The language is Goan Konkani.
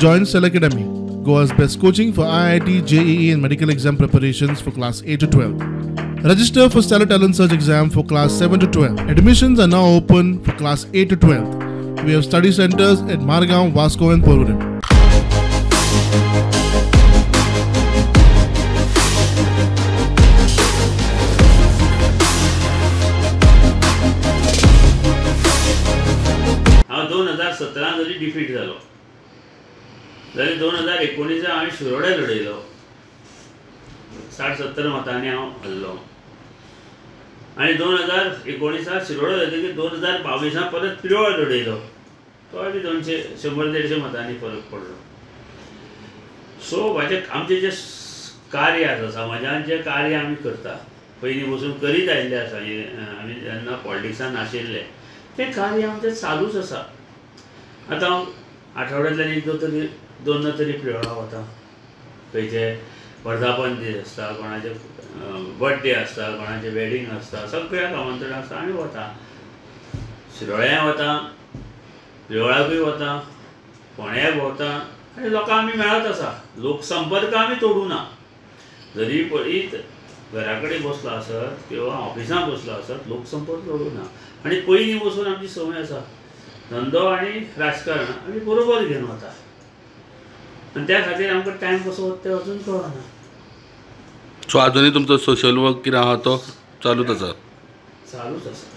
Join Stellar Academy, Goa's best coaching for IIT, JEE and medical exam preparations for class 8 to 12. Register for Stellar Talent Search exam for class 7 to 12. Admissions are now open for class 8 to 12. We have study centers at Margao, Vasco and Porvorim. हांव 2017 जरी डिफीट जालो जाल्यार 2019 हांवें शिरोड्या लडयलो, 60-70 मतांनी हांव हरलो. आनी 2019 शिरोडो जातकीर 2022 परत प्रियोळ लडयलो, तोय बी 200-150 मतांनी फरक पडलो. सो म्हाजें आमचें जें कार्य आसा, समाजान जें कार्य आमी करता, पयलीं बसून करीत आयिल्लें आसा, आमी जेन्ना पॉलिटिक्सान नाशिल्ले तें कार्य आमचें चालूच आसा. आतां हांव आठवड्यांतल्यान एकदां तरी दोनदां तरी प्रियोळा वता. खंयचे वर्धापन दीस आसता, कोणाचे बर्थडे आसता, कोणाचें वेडींग आसता, सगळ्याक आमंत्रण आसता आनी वता. शिरोळ्याय वता, प्रियोळाकूय वता, फोंड्याय भोंवता आनी लोकांक आमी मेळत आसा. लोकसंपर्क आमी तोडूं ना. जरी पळयत घरा कडेन बसलो आसत किंवा ऑफिसांत बसलो आसत, लोकसंपर्क तोडूं ना. आनी पयलीं बसून आमची संवय आसा, धंदो आनी राजकारण आमी बरोबर घेवन वता आनी त्या खातीर आमकां टायम कसो वता तें अजून कळना. सो आजुनूय तुमचो सोशल वर्क कितें आहा तो चालूच आसा? चालूच आसा.